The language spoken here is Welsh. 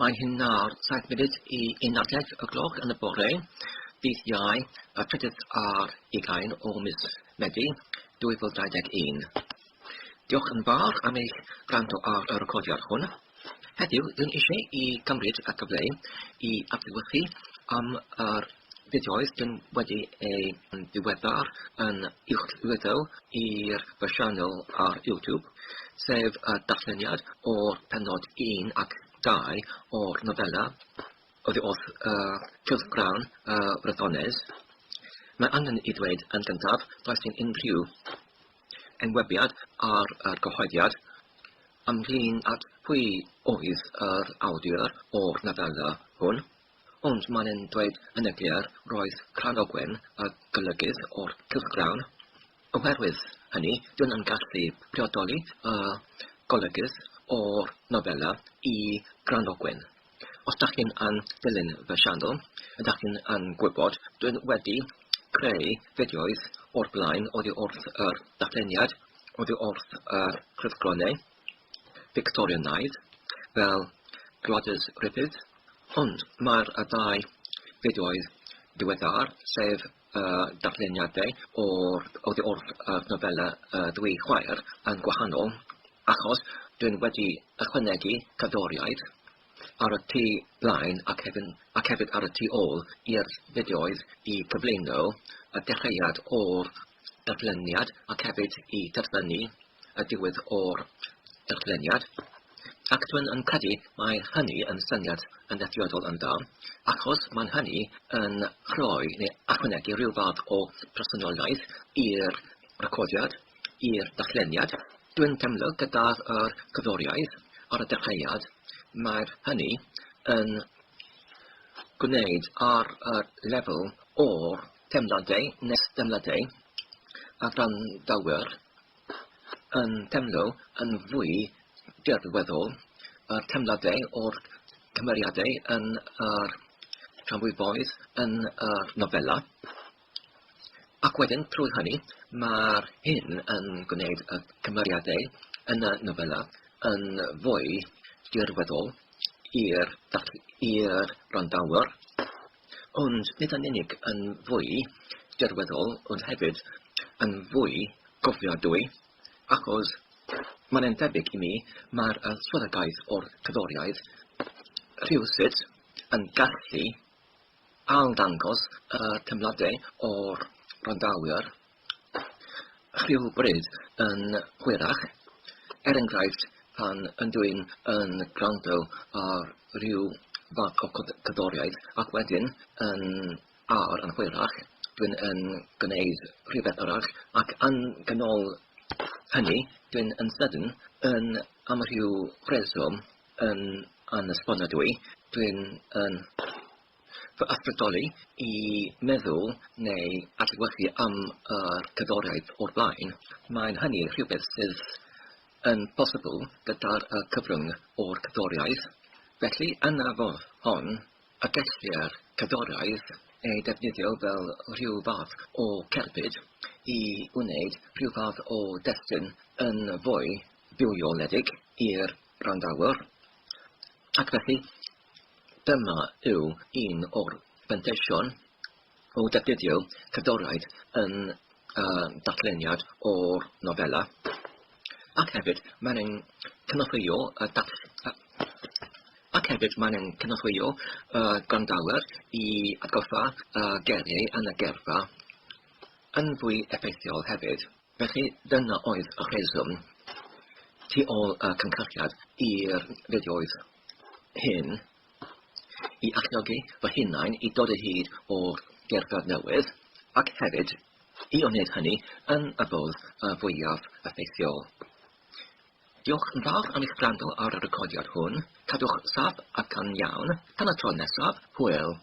Mae hi'n nawr 7 munud i 11 y gloch yn y bore, dydd Iau, y trydydd ar ugain o mis Medi 2021. Diolch yn fawr am eich gwrando ar y recordiad hwn. Heddiw, rwy'n eisiau i gymryd y cyfle i adlewyrchu am yr fideoedd dyn wedi ei ddiweddar yn uwchlwytho i'r fy sianel ar YouTube, sef y darlleniad o'r pennod 1 ac 2 o'r nofela oddi wrth y cylchgrawn y Brythones. Mae angen i ddweud yn gyntaf, does dim unrhyw enwebiad ar yr cyhoeddiad ynglŷn at pwy oedd yr awdur o'r nofela hwn. Ond mae'n e'n dweud yn eglur roedd Cranogwen y golygydd o'r cylchgrawn. Oherwydd hynny, dwn yn gallu priodoli y golygydd o'r nofela i Granogwen. Os dach chi'n yn dilyn fy sianel, ydach chi'n yn gwybod dwi'n wedi creu fideoedd o'r blaen oddi wrth yr darlleniad, oddi wrth yr cylchgronau. Fictorianaidd, fel Gwladys Ruffydd, ond mae'r ddau fideoedd diweddar, sef y darlleniadau o'r oddi wrth y nofela Y Ddwy Chwaer yn gwahanol, achos dwi'n wedi ychwanegu cerddoriaeth ar y tu blaen ac hefyd, ac hefyd ar y tu ôl i'r fideoedd i gyflwyno y dechreuad o'r darlleniad ac hefyd i terfynu y diwedd o'r darlleniad, ac dwi'n yn credu mae hynny yn syniad yn eithriadol yn dda, achos mae'n hynny yn rhoi neu ychwanegu rhyw fath o personoliaeth i'r recordiad, i'r darlleniad. Dwi'n teimlo gyda'r yr cerddoriaeth ar y dechreuad, mae'r hynny yn gwneud ar y lefel o'r teimladau nes deimladau a gwrandawyr yn teimlo yn fwy dirweddol yr teimladau o'r cymeriadau yn yr canrifoedd yn yr nofela. Ac wedyn trwy hynny mae'r hyn yn gwneud y cymeriadau yn y nofela yn fwy dirweddol i'r i'r gwrandawyr. Ond nid yn unig yn fwy dirweddol ond hefyd yn fwy cofiadwy, achos mae'n yn debyg i mi mae'r swyddogaeth o'r cerddoriaeth rhywsut yn gallu ailddangos y teimladau o'r gwrandawyr rhywbryd yn hwyrach, er enghraifft pan ydw i'n yn gwrando ar ryw fath o cerddoriaeth ac wedyn yn ar yn hwyrach dwi'n yn gwneud rhywbeth arall ac yn ganol hynny dwi'n yn sydyn yn am rhyw rheswm yn anesboniadwy dwi'n yn fy ysbrydoli i meddwl neu adlewyrchu am yr cerddoriaeth o'r blaen, mae'n hynny rhywbeth sydd yn bosibl gyda'r cyfrwng o'r cerddoriaeth. Felly, yn y fodd hon, y gellir cerddoriaeth ei defnyddio fel rhyw fath o cerbyd i wneud rhyw fath o destun yn fwy bywioledig i'r gwrandawyr, ac felly Dyma yw un o'r manteision o ddefnyddio cerddoriaeth yn y darlleniad o'r nofela. Ac hefyd mae'n ein cynorthwyo y darll- ac hefyd mae'n ein cynorthwyo y gwrandawyr i atgoffa y geiriau yn y geirfa yn fwy effeithiol hefyd. Felly dyna oedd y rheswm tu ôl y cynhyrchiad i'r fideoedd hyn i alluogi fy hunain i dod o hyd o'r gerdded newydd ac hefyd i wneud hynny yn y fodd y fwyaf effeithiol. Diolch yn fawr am eich gwrando ar y recordiad hwn. Cadwch saff ac yn iawn. Tan y tro nesaf, hwyl!